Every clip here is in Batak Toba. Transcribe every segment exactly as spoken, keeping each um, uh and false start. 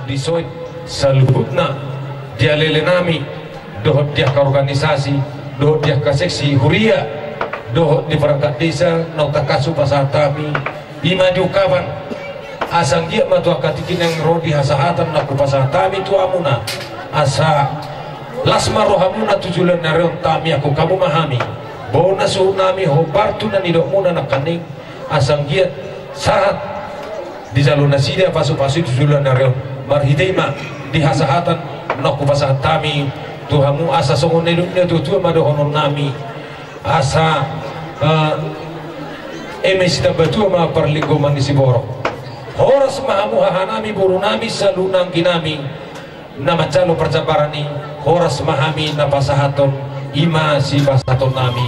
Di soit saluhutna, di aleale nami, dohot di angka organisasi, dohot di angka seksi huria, dohot di perangkat desa, naung tangkas hupasahat hami, i ma di ungkapan, asa anggiat ma tu angka tingki naeng ro di hasahatan naung hupasahat hami tu hamuna, asa las ma rohamuna tu joloan ni ari on. Tangiangkon hamu ma hami, bona suhut nami hombar tu na nidokmuna nangkaning, asa anggiat sahat dijalo nasida pasupasu tu joloan ni ari on. Marhite i ma di hasahatan naung hupasahat hami tu hamu, asa songon na nidok ni natuatua ma dohonon nami, asa, eh, eme sitamba tua ma parlinggoman ni siborok. Horas ma hamu haha nami, boru nami, saluhut anggi nami na manjalo parjambaran i, horas ma hami na pasahathon, i ma sipasahaton nami.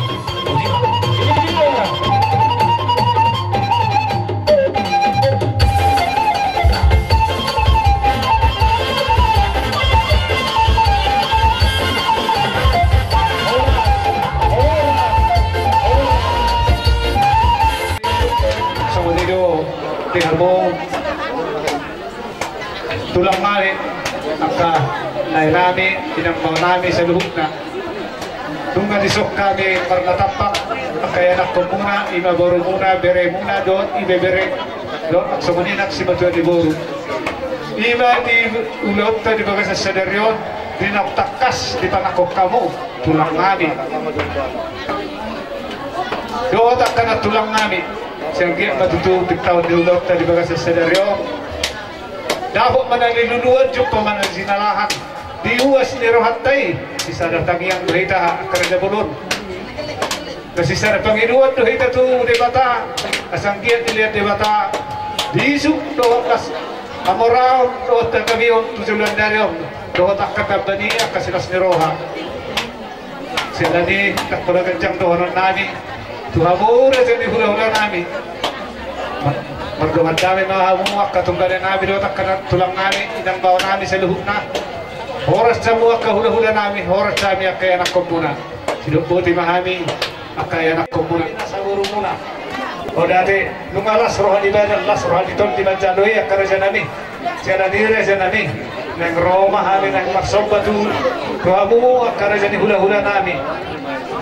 Songon i do di hamu tulang nami, angka lae nami, inang bao nami saluhutna. Nunga dison hami marnatampak, angka ianakhonmuna, i ma borumuna, beremuna, dohot ibebere, dohot songon i nang simatua ni boru. I ma di ulaonta di bagasan sadari on, di naung tangkas dipangakhon hamu tulang nami. Dohot angka nantulang nami, sai anggiat ma tutu pintaon ni ulaonta di bagasan sadari on. Dapot ma na niluluan, jumpa ma na jinalahan. Di uas ni rohanta i, sisada tangiang do hita angka raja bolon. Na sisada pangidoan do hita tu Debata, asa anggiat dilehon Debata bisuk dohot las hamoraon dohot hagabeon tu joloan ni ari on, dohot angka tamba ni angka silas ni roha. Siala ni i, ndang pola ganjang dohonon nami tu hamu raja ni hulahula nami. Ma-, mardongan dame ma hamu angka tunggane nami dohot angka nantulang nami, inang bao nami saluhutna. Horas hamu angka hulahula nami, horas hami angka ianakhonmuna. Sidok boti ma hami angka ianakhonmuna, saborumuna. Olo ate, nunga las roha ni badan, las roha ni tondi manjalo i angka raja nami. Siala ni i raja nami, naeng ro ma hami naeng marsomba tu, tu hamu angka raja ni hulahula nami.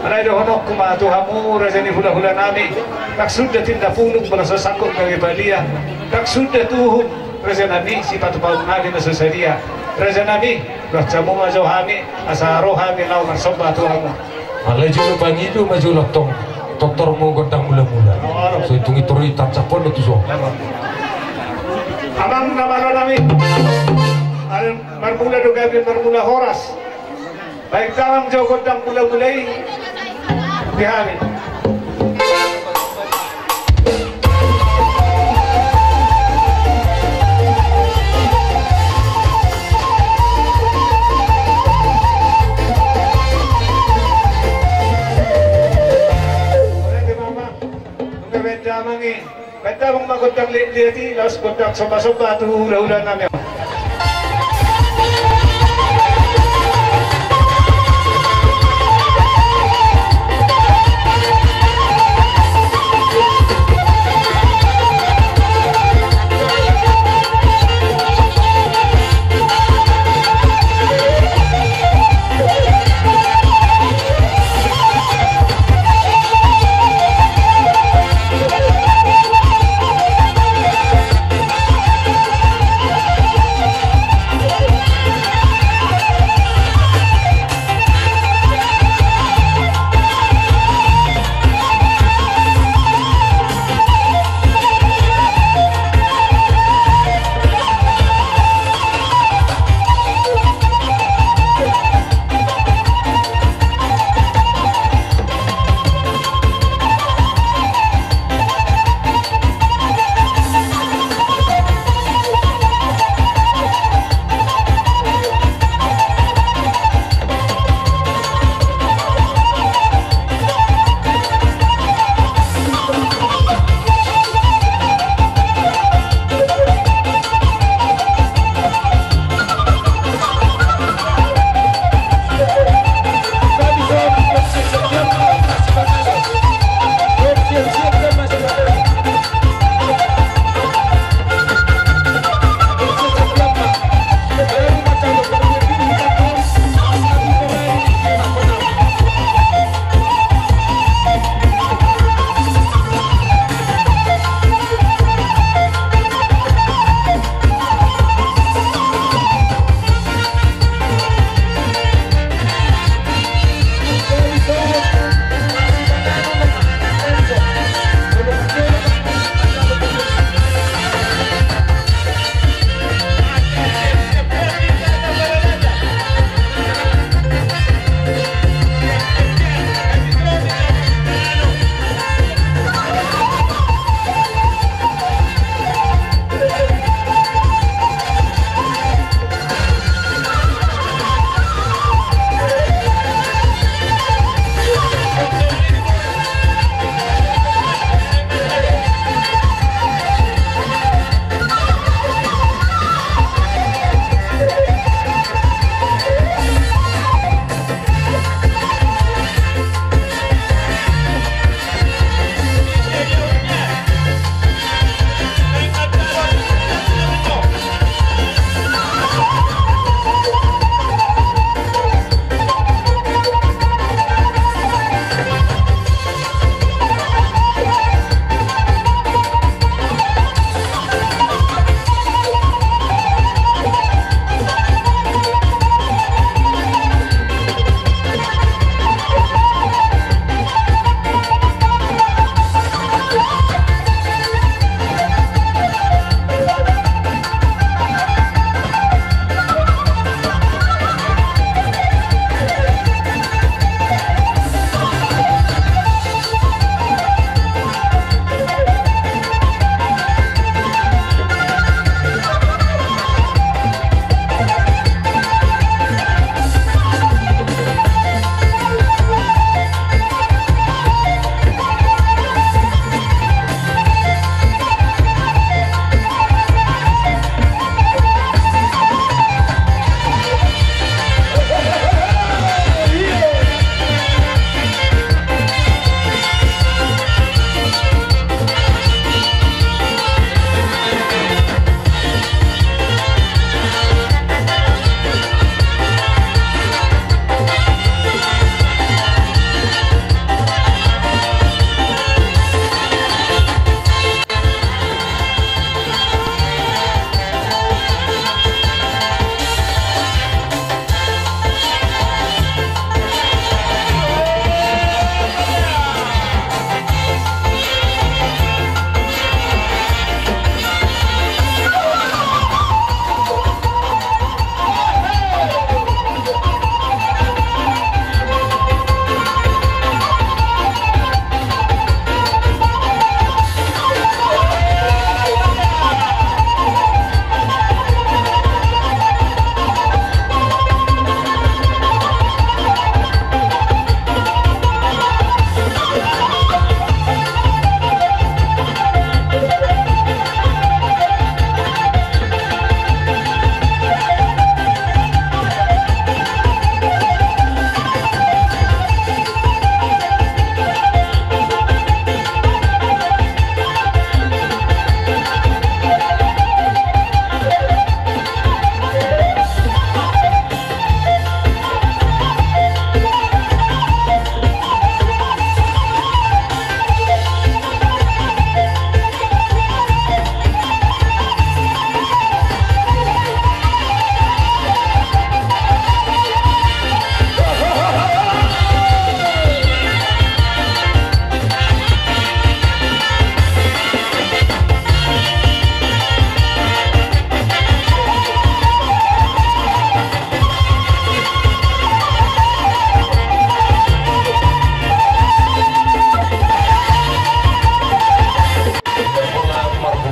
Alai dohononku ma tu hamu raja ni hulahula nami, ndang suda tinda pulung molo so sangkut gabe palia. Ndang suda tuhum raja nami sipatu pahun nami na so sadia. Raja nami, dohot hamu ma jo hami, asa ro hami laho marsomba tu hamu. Alai jolo pangido ma jolo tong, tortormu gondang mulamula. So itung i tor i tarsapon do tu so. Amang na malo nami. Alai marmula do gabe, marmula horas. Baen damang jo gondang mulamula i di hami. Baen damang ma gondang liat-liat i, laos gondang somba-somba tu hulahula nami.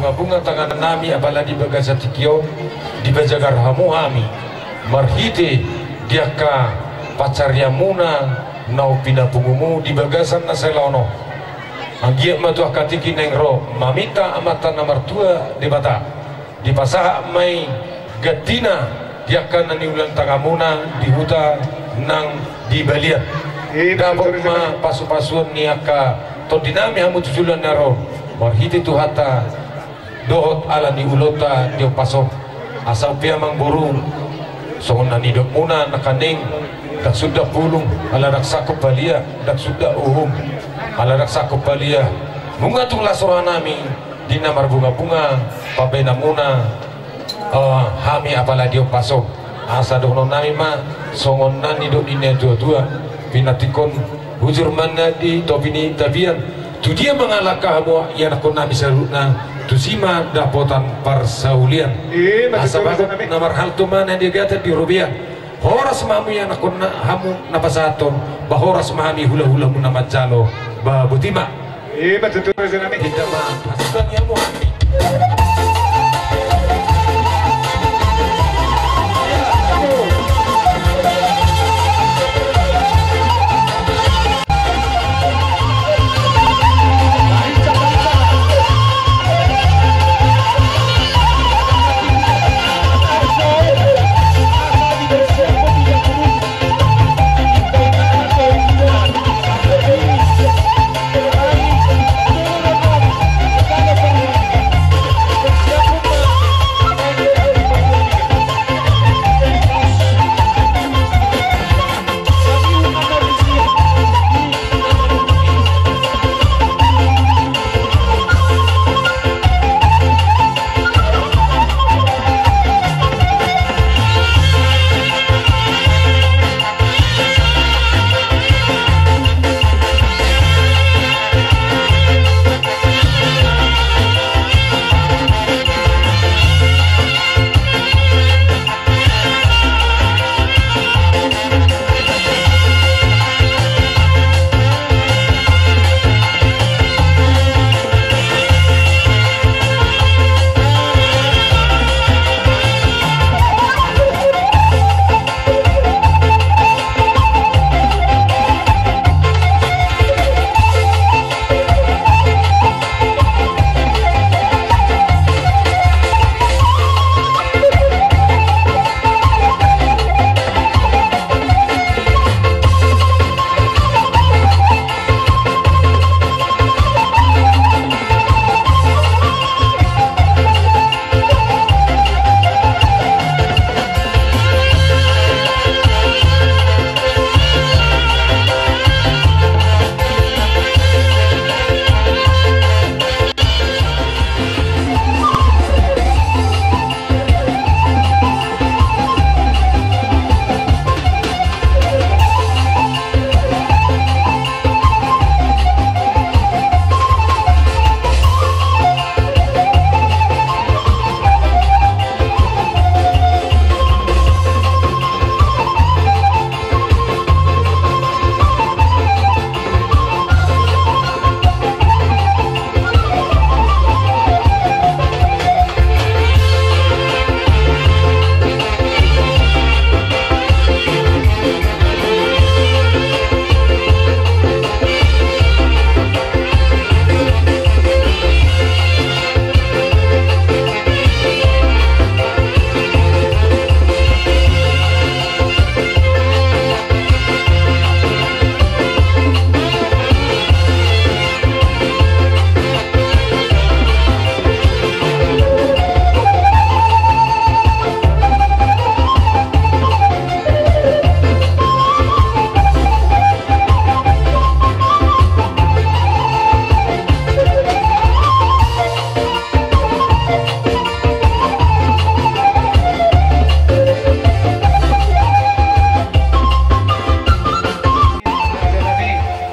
Bunga tangan nami apala di bagasan tingki on, dipajagar hamu hami marhite di angka pansarianmuna naung pinapungumu di bagasan na sai laon on. Anggiat ma tu angka tingki naeng ro, maminta Amanta na martua Debata, dipasahat ma i gantina di angka na niulang tanganmuna di huta nang di balian. Dapot ma pasupasuon ni angka tondi nami hamu tu joloan ni ari on marhite Tuhanta dohot ala ni ulaonta di ompas on. Asa pe amang boru, songon na nidokmuna nangkaning, ndang sundat bulung ala ndang sangkop balia, ndang sundat uhum ala ndang sangkop balia. Nunga tung las roha nami di na marbungabunga pambahenanmuna, eh, hami apala di ompas on. Asa dohonon nami ma songon na nidok ni natuatua: Pinantikhon hujur ma na di topi ni tapian, tu dia mangalangka hamu ianakhon nami saluhutna, tusi ma dapotan parsaulian. Asa bagot na marhalto ma na niagatan di robean. Horas ma hamu ianakhon na, hamu na pasahathon, ba horas ma hami hulahulamuna manjalo, ba boti ma. Pinda ma, hasuhuton ni hamu hami.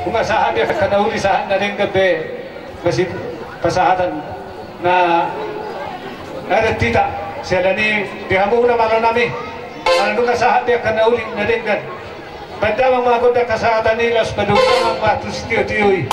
Nunga sahat di angka na uli, sahat na denggan be pasahatanna. Adat hita siala ni di hamu na malo nami. Ala nunga sahat di angka na uli na denggan, pandamang ma gondang hasahatan i, laos padomu damang ma tu sitiotio i.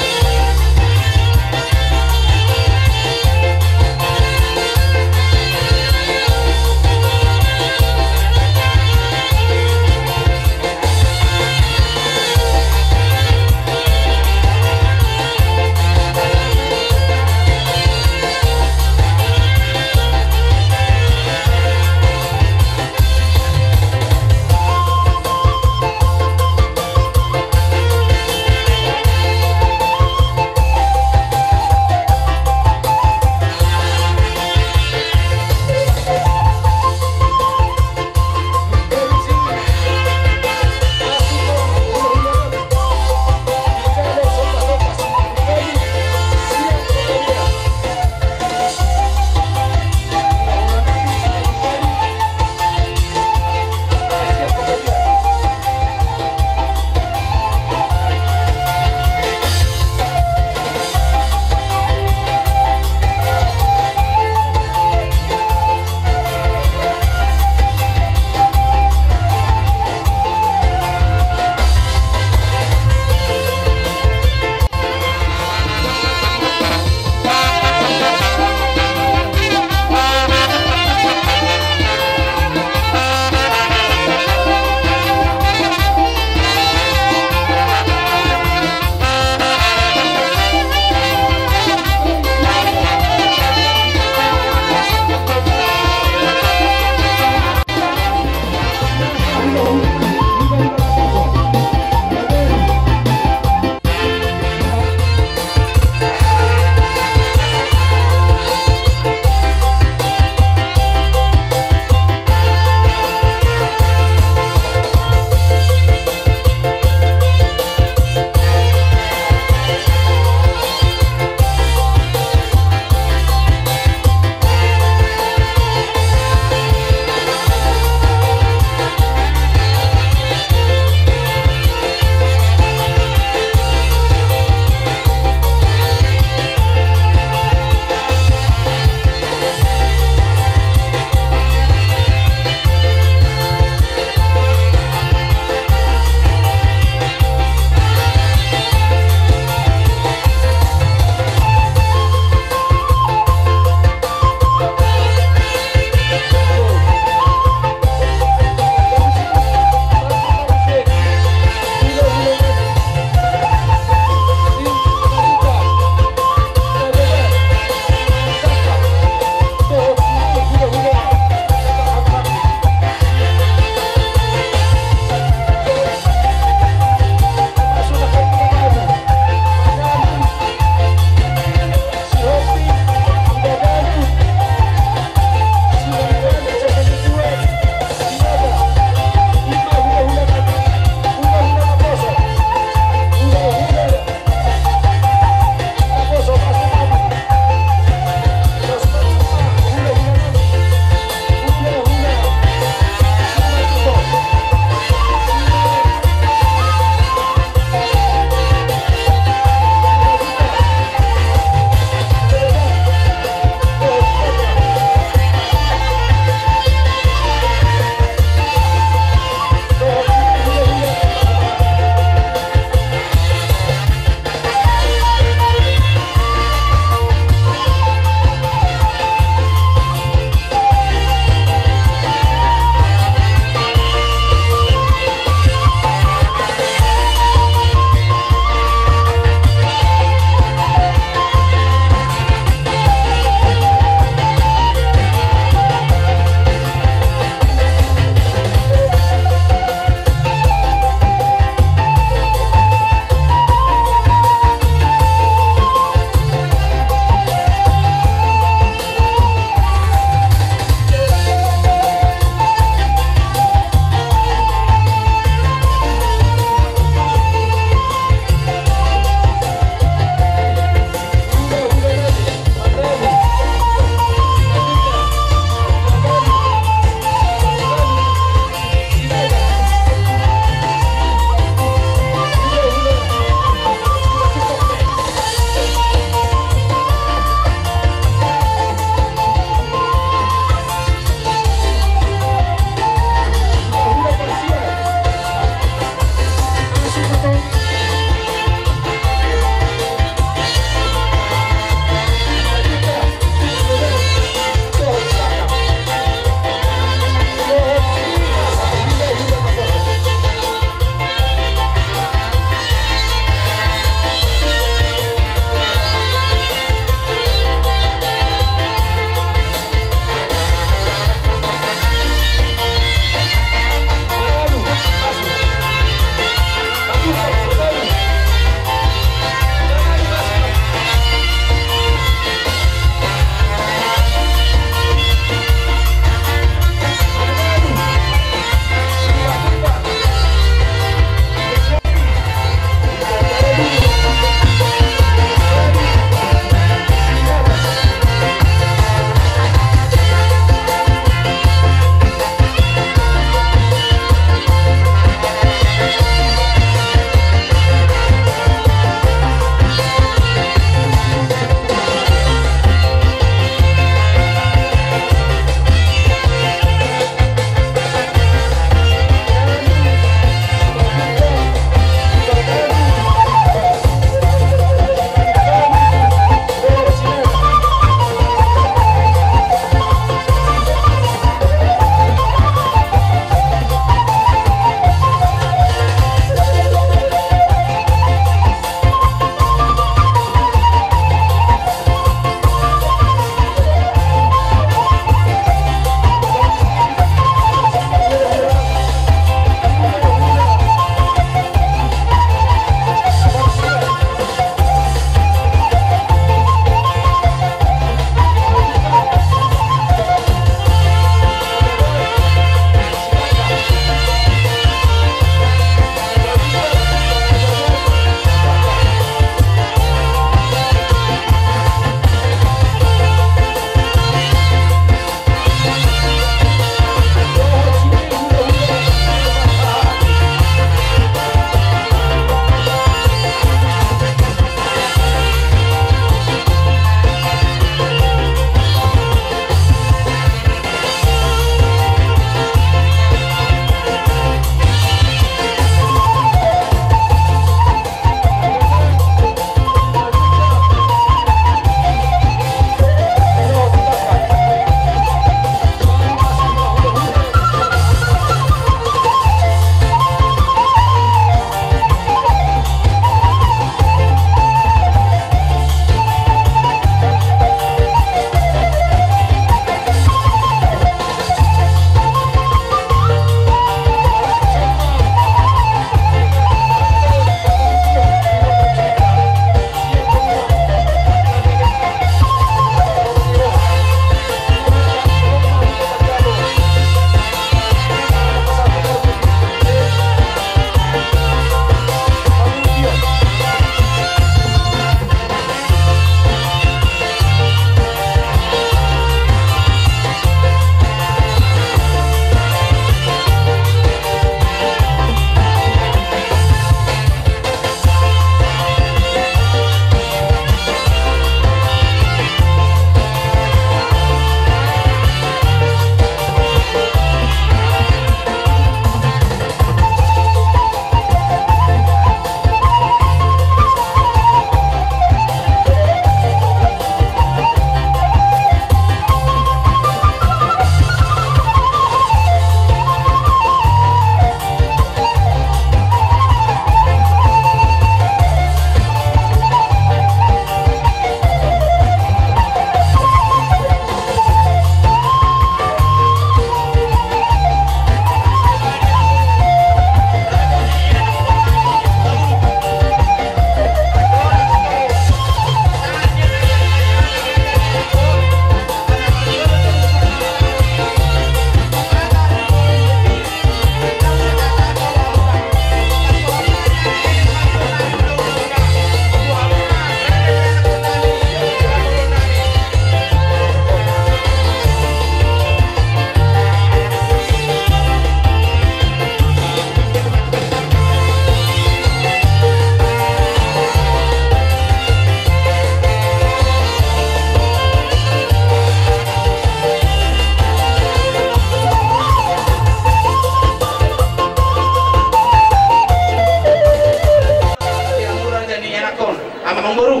Boru.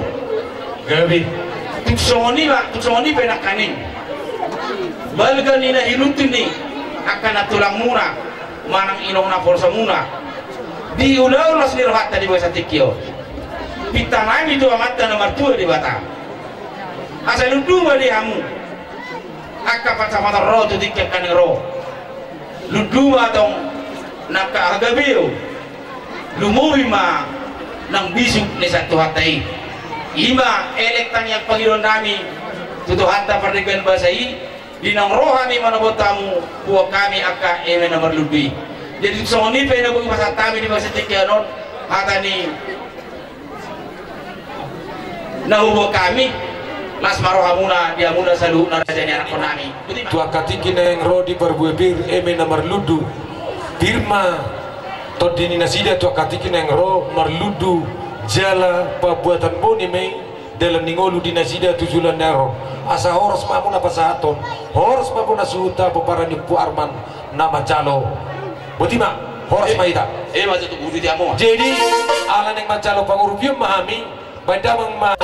Gabe. Tung songon i ma, tung songon i pe nangkaning. Balga ni na hinuntu ni angka na tulangmuna manang inong na polsamuna. Di ulaon las ni rohanta di bagasan tingki on, pinta nami tu Amanta na martua Debata, asa lundu ma di hamu angka pansamotan ro tu tingki angka na ro. Lundu ma tong nangka hagabeon. Lumobi ma nang bisuk ni sian Tuhanta i. I ma elek tangiang pangidoan nami tu Tuhanta pardenggan basa i, di naung ro hami manopot hamu, huboan hami angka eme na marlundu i. Jadi songon i pe na boi pasahat hami di bagasan tingki on, hata ni na huboan hami, las ma rohamuna di hamuna saluhutna raja ni anakkonnami. Boti ma. Tu angka tingki naeng ro di parbue pir eme na marlundu. Pir ma tondi ni nasida tu angka tingki naeng ro marlundu jala pambuatan boni ma i dalan ni ngolu di nasida tu joloan ni ari on. Asa horas ma hamuna pasahathon, horas ma bona suhuta pomparan ni Ompu Arman na manjalo. Boti ma, horas ma hita. Eh, eh, ma tutu budi ti amo. Jadi, ala naeng manjalo pangurupion ma hami, baen damang ma.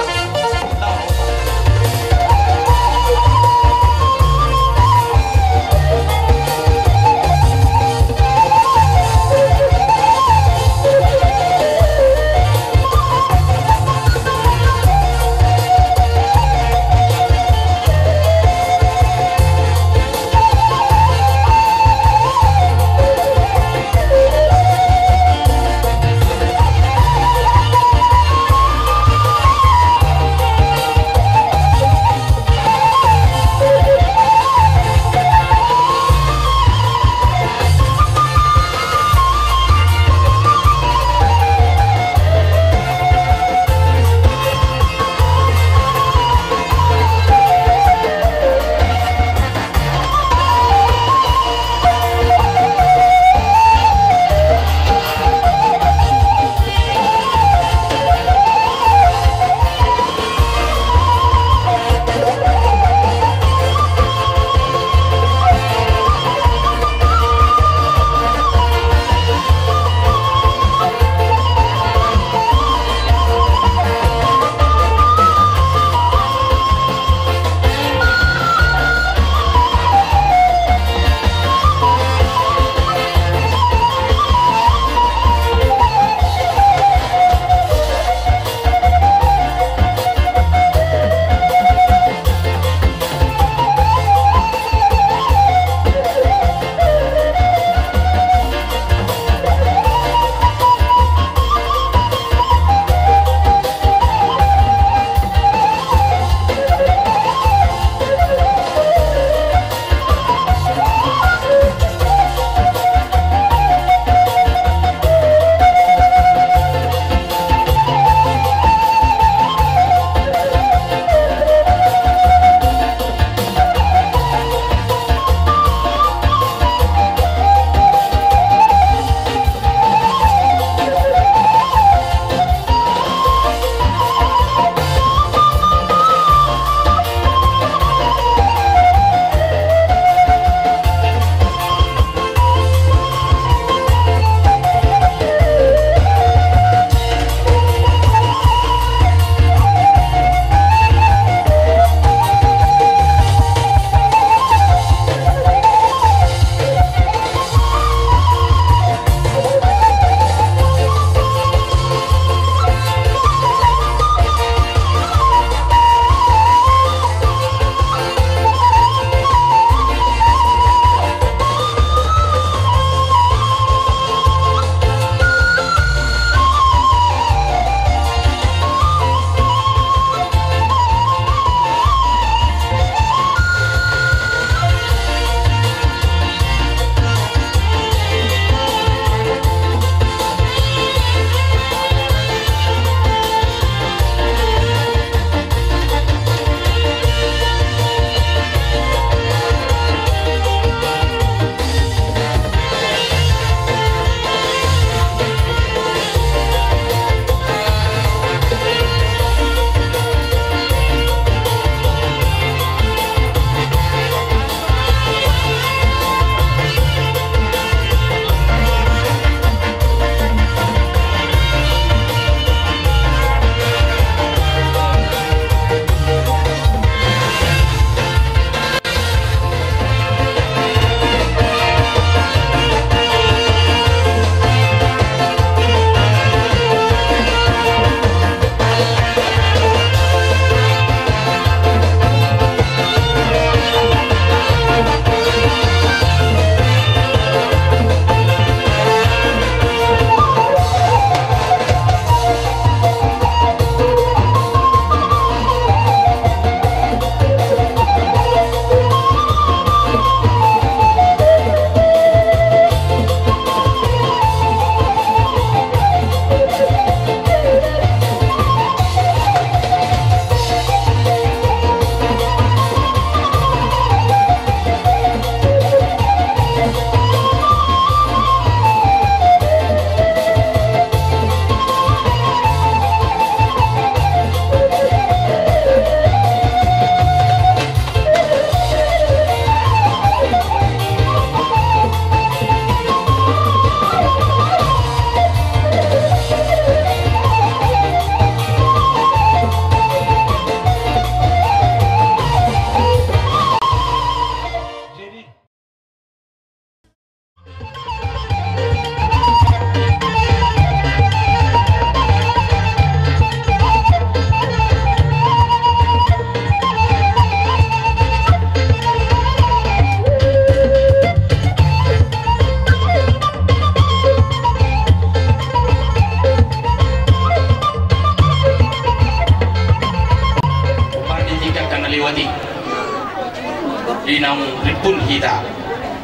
Hita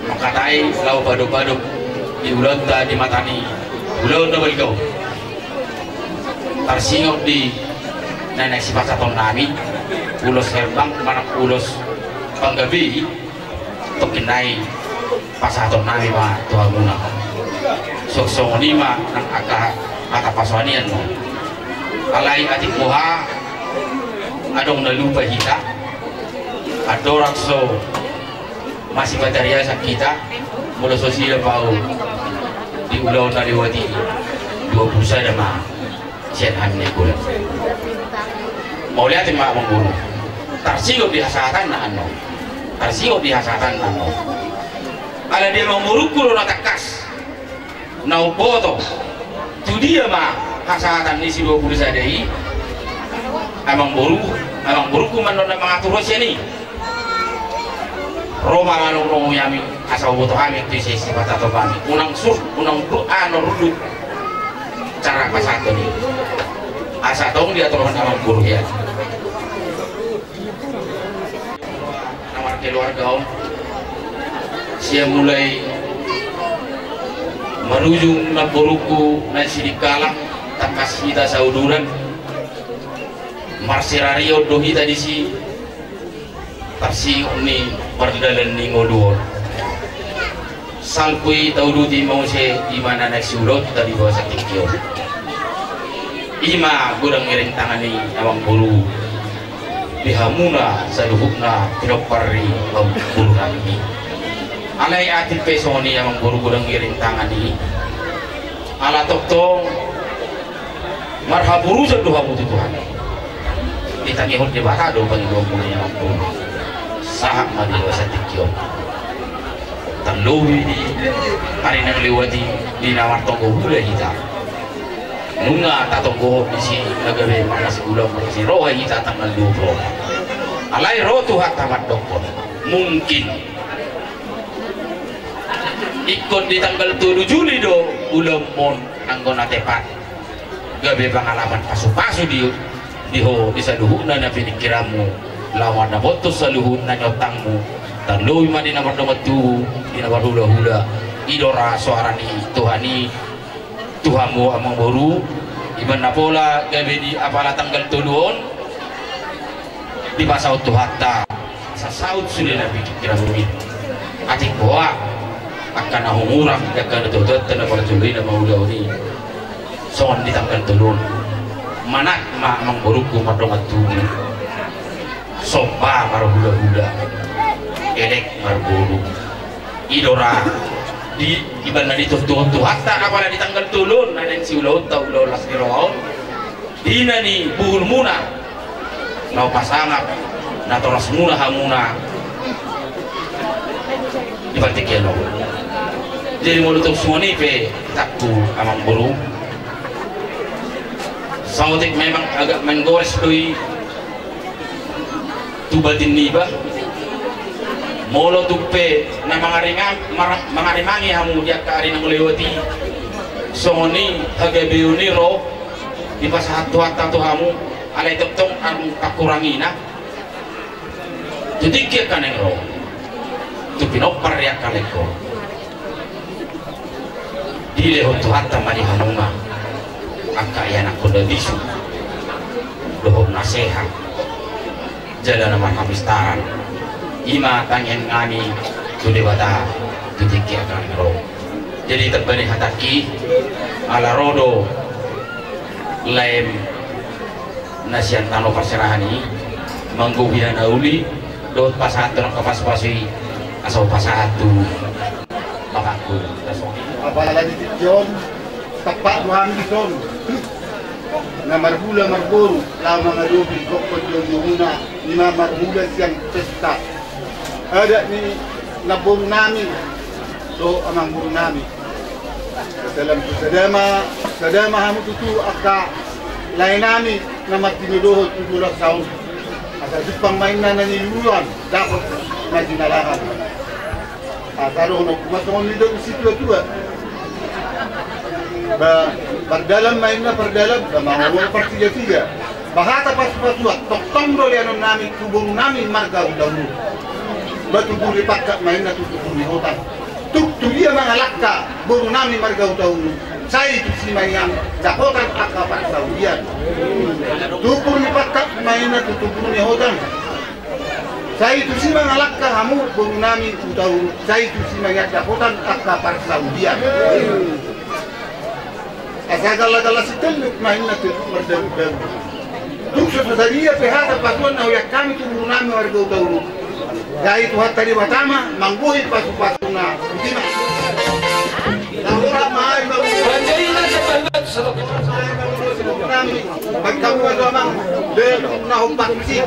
mangkatai laho padopadop di ulaonta di mata ni ulaon na balga on. Tarsingot di na naeng sipasahatonnami ulos herbang manang ulos panggabe i, tongkin nai pasahatonnami ma tu hamuna. Songon i ma nang angka hata pasoanian ma. Alai atik boha adong na lupa hita, andorang so masipatariasan hita, molo so silap au di ulaon na lewat i, dua pulu sada ma sian hami Nainggolan. Mauliate ma amangboru. Tarsingot di hasahatanna annon. Tarsingot di hasahatanna annon. Ala di amangborungku do na tangkas na umboto tu dia ma hasahatan ni si dua pulu sada i. Amangboru, amangborungku ma annon na mangatur ho sian i. Ro ma ro nami asa huboto hami tu ise sipasahaton nami. Unang sur, unang ru, ano ruduk cara pasahaton i. Asa tong diaturhon amangboru hian. Na markeluarga on, sian mulai marujung namborungku na sidikalang, tangkas hita sauduran. Marsirarion do hita disi. Tarsingot ni pardalan ni ngolu on, salpu i tauduti ma muse, i ma na naeng siulaonta di bagasan tingki on. I ma godang ni rintangan ni amangboru di hamuna saluhutna pinompar ni amangboru nami. Alai atik pe songon i amangboru, godang ni rintangan i. Ala tongtong marhaporusan do hamu tu Tuhan. Ditangihon Debata do pangidoanmuna i amangboru. Sahat ma di bagasan tingki on. Tarlobi di ari na lewat i, di na martonggo hula hita. Nunga tatonggohon disi na gabe marlas ni ulaon, marlas ni roha hita tanggal dua pulu opat. Alai ro Tuhanta mandokkon, mungkin ingkon di tanggal tolu Juli do ulaonmon anggo na tepat. Gabe pangalaman pasupasu di, di ho, di saluhutna na pinikkiranmu, laho mandapothon saluhutna ni ontangmu. Tarlobi ma di na mardongan tubu, di na marhulahula. I do ra soara ni Tuhan i tu hamu amangboru. Ibana pola gabe di apala tanggal tolu on dipasaut Tuhanta. Sasaut sude na pinikkiranmuna i. Atik boha angka na hurang, angka na tototta na parjolo i na mangulahon i. Songon di tanggal tolu on, manat ma amangborungku mardongan tubu, somba marhulahula, elek marboru. I do ra di ibana ditotohon Tuhanta, apala di tanggal tolu on na naeng siulaonta ulaon las ni roha on. Di na ni buhulmuna na hupasangap, natorasmuna hamuna di partingkian on. Jadi molo tung songon i pe, tangku amangboru, saotik memang agak menggores do i tu batin niba. Molo tung pe na mangaringa-, mara-, mangarimangi hamu di angka ari na lewat i, songon i hagabeon i ro dipasahat Tuhanta tu hamu, alai tongtong adong pangkurangina tu tingki angka naeng ro, tu pinompar ni angka naeng ro. Dilehon Tuhanta ma di hamuna angka ianakhon na bisuk dohot na sehat jala na marhapistaran. I ma tangiangnami tu Debata tu tingki angka naeng ro. Jadi tamba ni hatangki, ala ro do laem na sian tano parserahan i, manggohi na uli dohot pasahathon angka pasupasu i, asa hupasahat tu bapakku. Apala di tingki on, tampak do hami dison na marhula marboru laho mangadopi gokhon di ujungna, i ma marmula sian pesta adat ni namborunami dohot amangborunami. Salam tu sada ma, sada ma hamu tutu angka laenami na martinodohon tu dolok saon. Asa jumpang ma inna na niluluan, dapot na jinalahan. Asa dohononku ma songon nidok ni situatua: Ba, pardalan ma inna pardalan, ba mangolu partigatiga. Ba hata pasupasuan, tongtong do leanonnami tu borunami marga Hutauruk. Ba tubu ni pangkat ma inna tu tubu ni hotang. Tung tu dia mangalangka boru nami marga Hutauruk, sai tusi ma ia dapotan angka parsaulian. Tubu ni pangkat ma inna tu tubu ni hotang. Sai tusi mangalangka hamu boru nami Hutauruk, sai tusi ma ia dapotan angka parsaulian. Asa gala-gala sitelluk ma inna telluk mardagu-dagu. Tung so sadia pe hata patuan na huiangka hami tu boru nami marga Hutauruk, gabe Tuhanta Debata ma manggohi pasu-pasuna. Iti ma. Nahorat ma ai boru nami. Baen hamu ma tu amang. Be na hombar musik.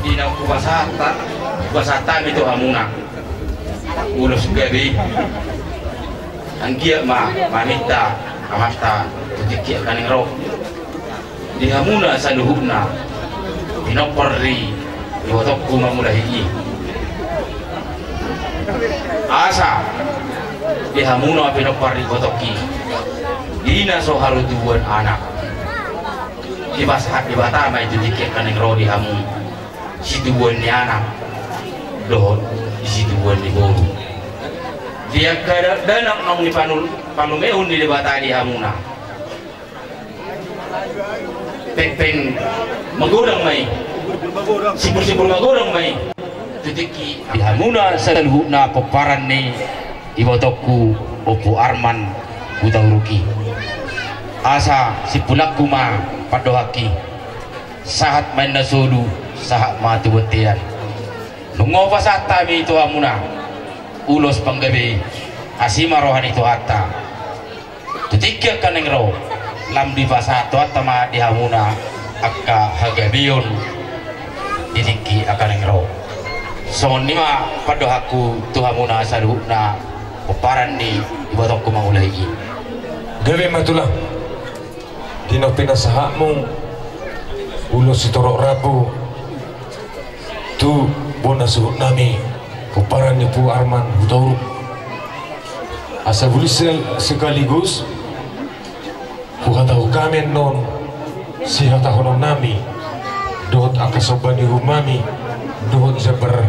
Di na hupasahat, hupasahat hami tu hamuna ulos gabe. Anggiat ma maminta amanta tu tingki angka naeng ro. Di hamuna saluhutna pinompar ni ibotongku mangulahi i. Asa di hamuna pinompar ni ibotongki, di na so harutubuan anak, dipasahat Debata ma i tu tingki angka naeng ro di hamu situbuan ni anak dohot di situbuan ni boru. Di angka da-, dakdanak naung dipanul-, palumehon ni Debata di hamuna, pengpeng magodang ma i, simpul-simpul magodang ma i. Tu tingki di hamuna saluhutna pomparan ni ibotongku Ompu Arman Hutauruk i. Asa simpulangku ma pandohanki. Sahat ma inna solu, sahat ma tu bontean. Nunga hupasahat hami tu hamuna ulos panggabe i, asi ma roha ni Tuhanta. Tu tingki angka naeng ro, lam dipasahat Tuhanta ma di hamuna angka hagabeon di tingki angka naeng ro. Songon i ma pandohanku tu hamuna saluhutna pomparan ni ibotongku mangulahi i. Gabe ma tulang. Di na pinasahatmu ulos sitorop rambu tu bona suhut nami, pomparan ni Ompu Arman Hutauruk. Asa bulus sekaligus huhatahon hami annon sihatahonon nami dohot angka somba ni uhum nami dohot jambar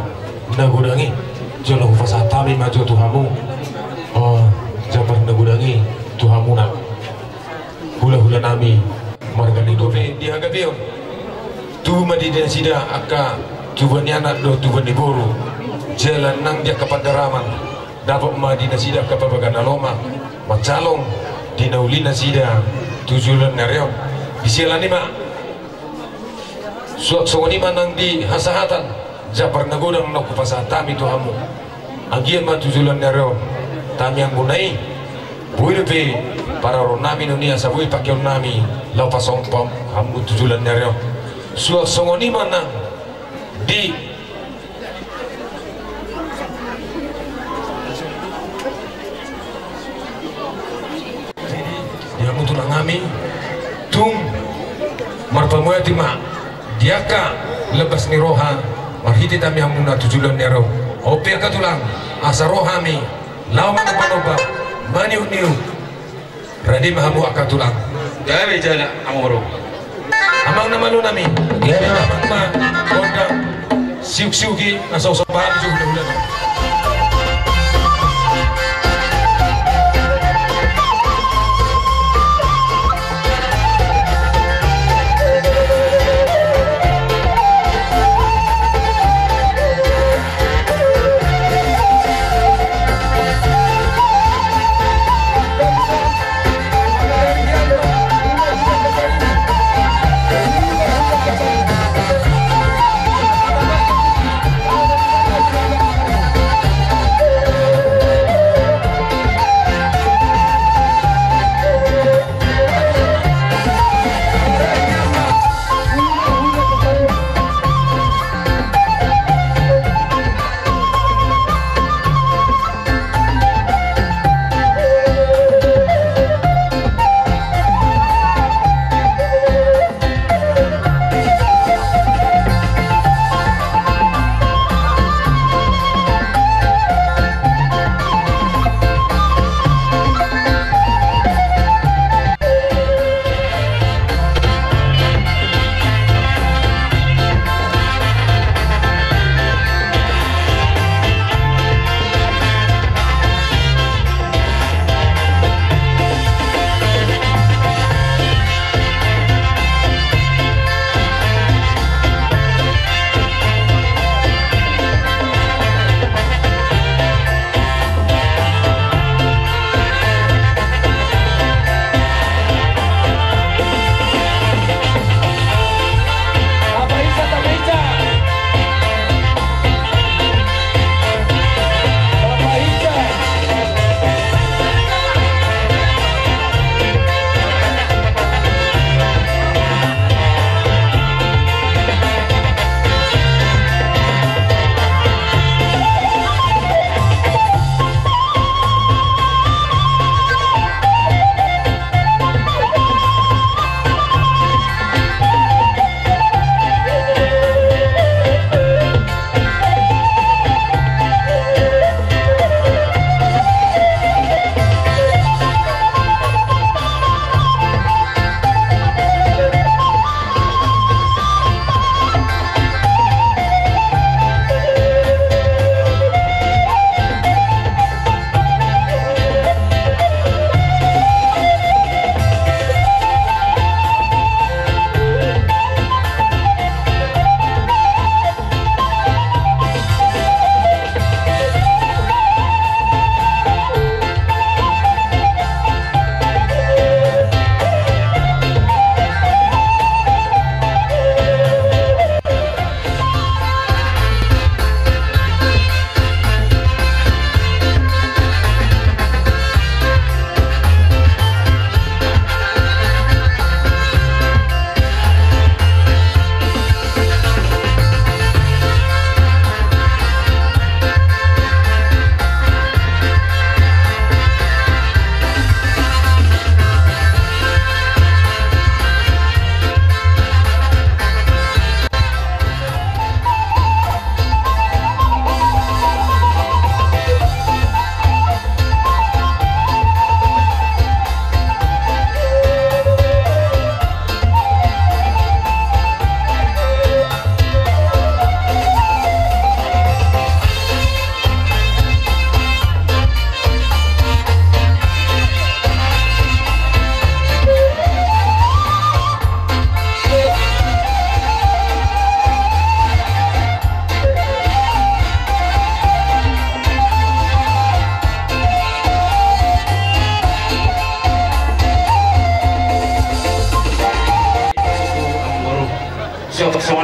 na godang i. Jolo hupasahat hami ma jo tu hamu, o, jambar na godang i tu hamuna hulahula nami marga Nainggolan. Di hagabeon, tubu ma di nasida angka tubuan ni anak dohot tubuan ni boru, jala nang di angka pandaraman dapot ma di nasida angka pabaga na lomak manjalo di na uli nasida tu joloan ni ari on. Di siala ni i ma, suang songon i ma nang di hasahatan jambar na godang na hupasahat hami tu hamu. Anggiat ma tu joloan ni ari on tamiangmuna i boi dope parorot nami nuaeng asa boi pangkeon nami laho pasomba hamu tu joloan ni ari on. Suang songon i ma nang di Di hamu tulang nami, tung marpamuati ma di angka lambas ni roha marhite tamiangmuna tu joloan ni ari on. On pe angka tulang, asa ro hami laho manombanomba, maniukniuk. Rade ma hamu angka tulang. Gabe jala amang boru. Amang na malo nami. Gabe. Amang ma gondang siuksiuk i asa husomba hami jo hulahula nami.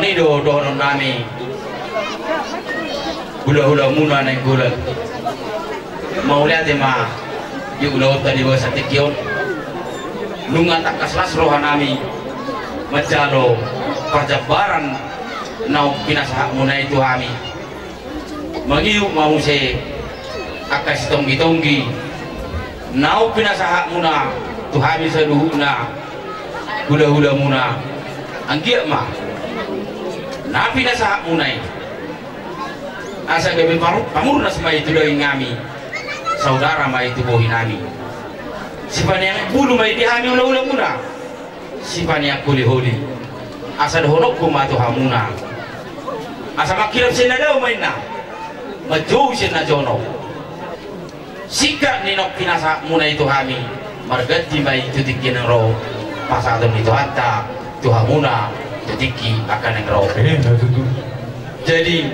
I do dohonon nami, hulahula muna Nainggolan. Mauliate ma di ulaonta di bagasan tingki on. Nunga tangkas las roha nami manjalo parjambaran naung pinasahat muna i tu hami. Mangihut ma muse angka sitonggi-tonggi naung pinasahat muna tu hami saluhutna, hulahula muna. Anggiat ma na pinasahat muna i, asa gabe paru-, pamurnas ma i tu daging nami, saudara ma i tu bohi nami. Sipaneang bulu ma i di hami hulahula muna, sipaneang holi-holi. Asa dohononku ma tu hamuna, asa mangkilap sian na dao ma inna, manjou sian na jonok. Singkat ni naung pinasahat muna i tu hami, marganti ma i tu tingki naeng ro pasahaton ni Tuhanta tu hamuna tu tingki angka naeng ro. Eh, na tutu. Jadi,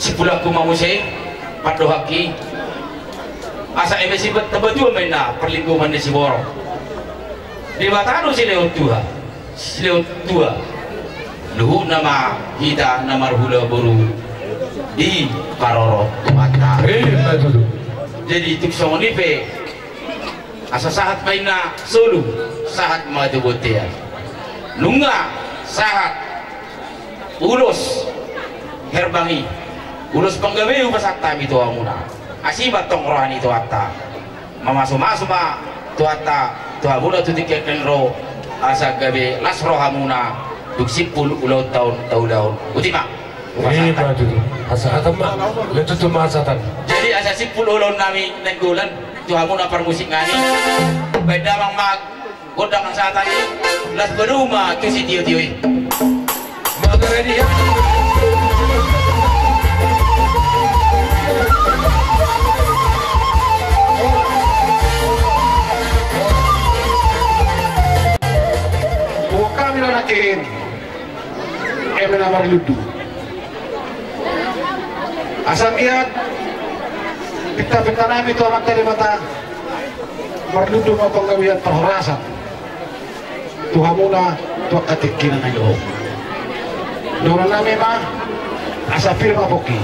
simpulonku ma muse, pandohanki, asa eme sipat tambatua ma inna parlinggoman ni siborok. Debata do silehon tua, silehon tua. Luhutna ma hita na marhula boru diparorot Tuhanta. Eh, na tutu. Jadi tung songon i pe, asa sahat ma inna solu, sahat ma tu bontean. Nunga sahat ulos herbang i, ulos panggabean hupasahat hami tu hamuna. Asi ma tong roha ni Tuhanta. Mamasumasu ma Tuhanta tu hamuna tu tingki naeng ro, asa gabe las rohamuna dung simpul ulaonta on taulahon. Boti ma. Eh, hupasahat. Ima tutu. Hasahatan ma. Ima tutu ma hasahatan. Jadi asa simpul ulaon nami Nainggolan tu hamuna parmusik nami. Baen damang ma gondang hasahatan i, laos baen ma tu sitiotio i. Buat kami lo nakin. Eme na marlundu. Asa anggiat pintapinta nami tu Amanta Debata, marlundu ma panggabean parhorasan tu hamuna tu angka tingki na naeng ro. Dohonon nami ma, asa pir ma pongki,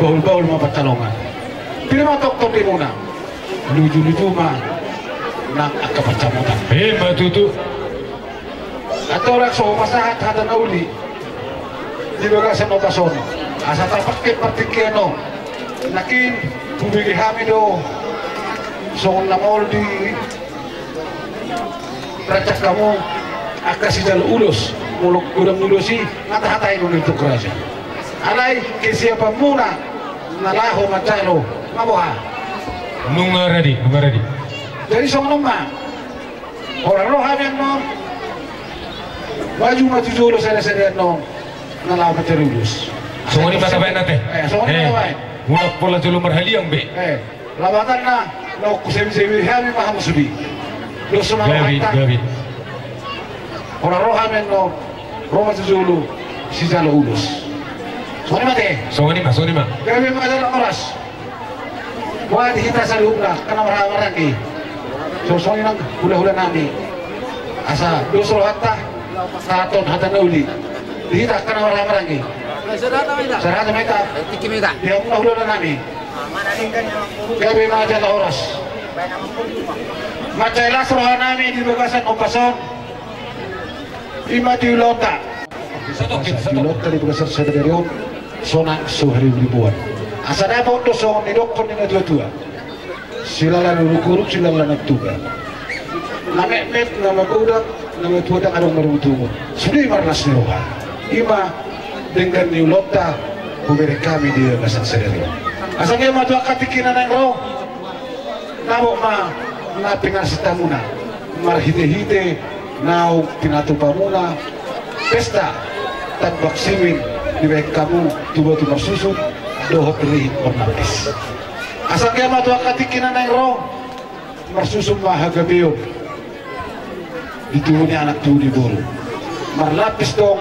bahulbahul ma pansalongan. Pir ma tongtong tondimuna, lujuluju ma nang angka pansamotan. Ima tutu. Antong so hupasahat hata na uli di bagasan ombas on, asa tapangke partingkian on. Nangkin hubege hami do songon na maol di rancak hamu angka sijalo ulos. Molo godang ulos i, nga tahatai do na di tonga raja. Alai kesiapanmuna na laho manjalo, nga boha? Nunga rade, nunga rade. Jadi songon on ma. Holan ro hami annon. Maju ma tu jolo sada-sada annon. Na laho manjalo ulos. Songon i ma tabaen ate. Eh, songon i ma tabaen. Unang pola jolo marhaliang be. Eh, labatanna, na husebisebei hami ma hamu sude. Dos ma rohanta. Gabe, gabe. Holan ro hami annon. Ro ma tu jolo sijalo ulos. Songon i ma ate. Songon i ma, songon i ma. Gabe ma jala horas. Boha di hita saluhutna, angka na marhahamaranggi. Songon i nang hulahula nami. Asa dos rohanta, sahat hata na uli di hita angka na marhahamaranggi. Sahat ma hita. Di hamuna hulahula nami. Gabe ma jala horas. Mansai las roha nami di bagasan ombas on. Ima di ulaonta. Di ulaonta di bagasan sadari on, sonang so hariboriboan. Asa dapot do songon nidokkon ni natuatua. Silala ni uruk-uruk, silala ni tuga. Na metmet, na magodang, na matuadak adong marungutungut. Sude marlas ni roha. Ima denggan ni ulaonta hubereng hami di bagasan sadari on. Asa nge ma tu angka tingki na naeng ro. Dapot ma na pinarsinta muna marhitehite naung pinatupa muna pesta tambak simin dibaen hamu tu batu marsusun dohot rihit marlapis. Asa nge ma tu angka tingki na naeng ro, marsusun ma hagabeon di tubu ni anak tubu ni boru. Marlapis tong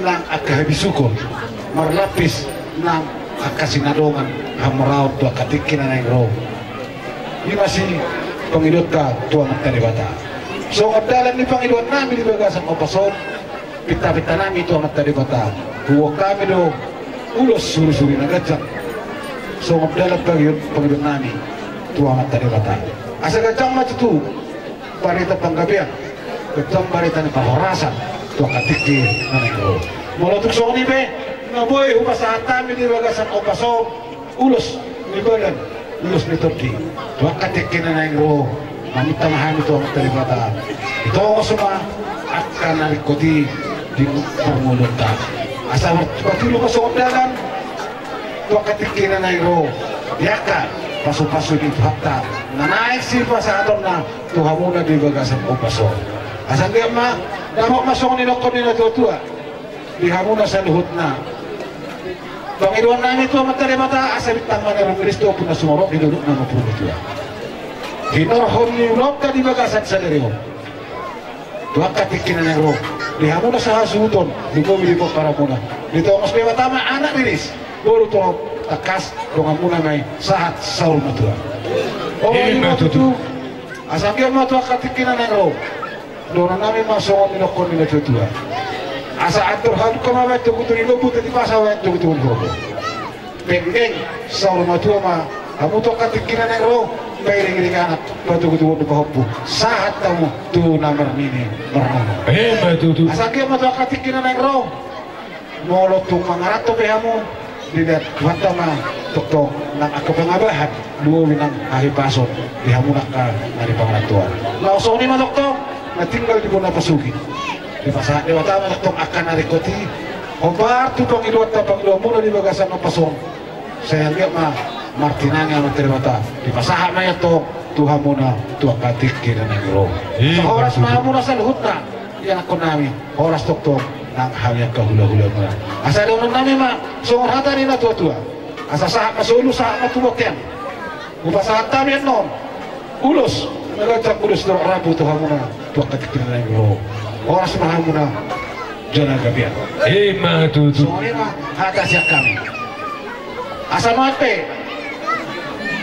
nang angka habisuhon, marlapis nang angka sinadongan hamoraon tu angka tingki na naeng ro. Ima sipangidoanta tu Amanta Debata. Songon dalan ni pangidoan nami di bagasan ombas on, Pinta-pinta nami tu Amanta Debata, huboan hami do ulos suri-suri na ganjang songon dalan pangido, pangido nami tu Amanta Debata. Asa ganjang ma tutu barita panggabean, ganjang barita ni parhorasan tu angka tingki na naeng ro. Molo tung songon i pe na boi hupasahat hami di bagasan ombas on, ulos ni badan, ulos ni tondi tu angka tingki na naeng ro. Maminta ma hami tu Amanta Debata, ditongos ma angka na ringkot i di parngoluonta, asa marpatiru ma songon dalan tu angka tingki na naeng ro di angka pasu-pasu ni Tuhanta na naeng sipasahatonna tu hamuna di bagasan ombas on. Asa anggiat ma dapot ma songon nidok ni natua-tua di hamuna saluhutna. Pangidoan nami tu Amanta Debata asa bintang ma na rumiris tu ompunta sumorop di dolok na mampuru ni tua, hinorhon ni ulaonta di bagasan sadari on tu angka tingki na naeng ro, di hamuna sahasuhuton, di bobi di pomparanmuna, ditongos Debata ma anak riris, boru torop, tangkas donganmuna ma i sahat saur matua. Ima tutu. Asa anggiat ma tu angka tingki na naeng ro, dohonon nami ma songon nidok ni natua-tua, asa andor halumpang ma baen togu-togu ni lombu, titi pasa baen togu-togu ni horbo. Penggeng saur matua ma hamu tu angka tingki na naeng ro, pairing-iring anak, patogu-togu ni pahompu, sahat hamu tu na marnini marnono. Ima tutu. Asa anggiat ma tu angka tingki na naeng ro, molo tung mangaranto pe hamu, dilehon Tuhanta ma tongtong nang angka pangabahan, lumobi nang hahipason di hamuna angka na di pangarantoan. Laos songon i ma tongtong na tinggal di bona pasogit, dipasahat Debata ma tongtong angka na ringkot i, hombar tu pangidoanta, pangidoanmuna di bagasan ombas on. Sai anggiat ma martinangi Amanta Debata, dipasahat ma i tongtong tu hamuna tu angka tingki na naeng ro. Ima tutu. Asa horas ma hamuna saluhutna, ianakkon nami, horas tongtong nang hami angka hula-hulamuna. Asa dohonon nami ma songon hata ni natua-tua, asa sahat ma solu, sahat ma tu bontean. Hupasahat hami annon ulos na ganjang, ulos torop rambu tu hamuna tu angka tingki na naeng ro. Horas ma hamuna jala gabe. Ima tutu. Songon i ma hata sian hami. Asa nuaeng pe,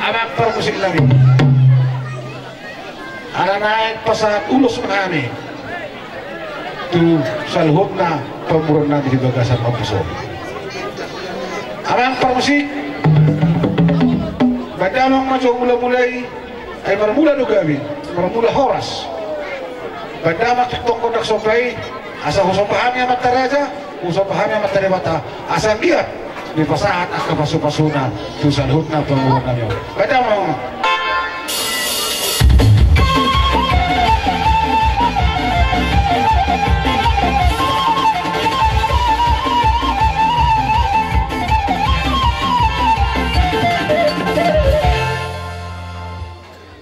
amang parmusik nami, ala naeng pasahat ulos ma hami tu saluhutna pamoruon nami di bagasan ombas on. Amang parmusik, baen damang ma jo mula-mula i, ai marmula do gabe, marmula horas. Baen damang tongtong gondang somba i, asa husomba hami amanta raja, husomba hami Amanta Debata, asa anggiat dipasahat angka pasu-pasuna tu saluhutna pamoruon nami on. Baen damang.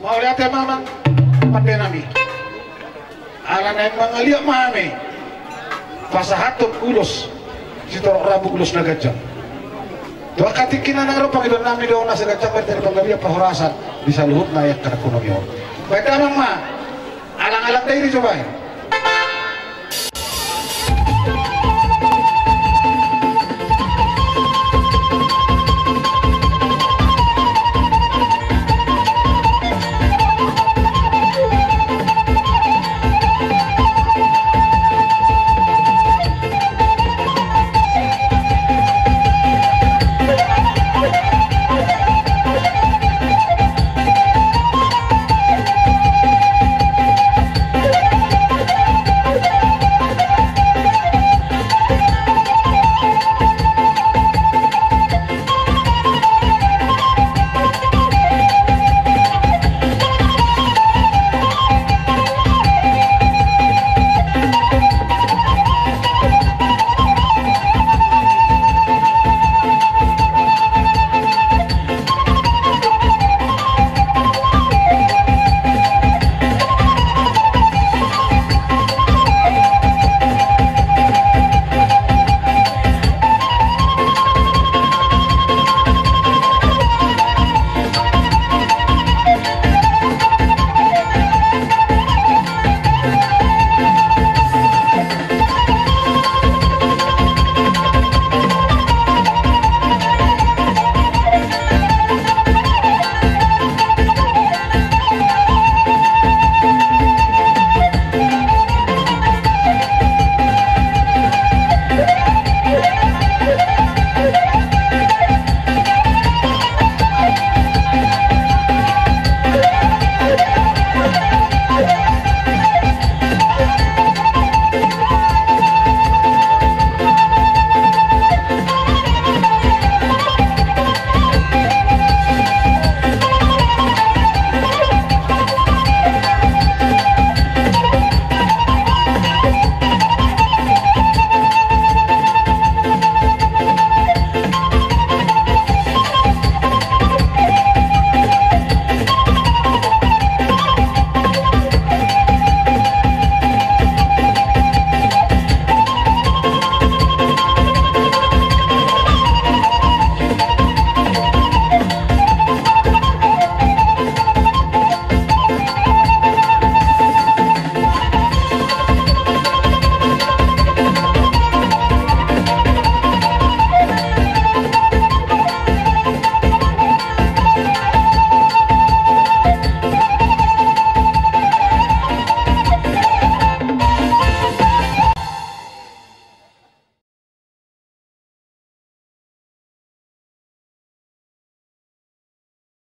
Mauliate ma amang pande nami. Ala naeng mangaliat ma hami pasahathon ulos sitorop rambu, ulos na ganjang tu angka tingki na naeng ro. Pangidoan nami do na sai ganjang ma di panggabean, parhorasan di saluhutna i angka na hami on. Baen damang ma, alang-alang dairi jo baen.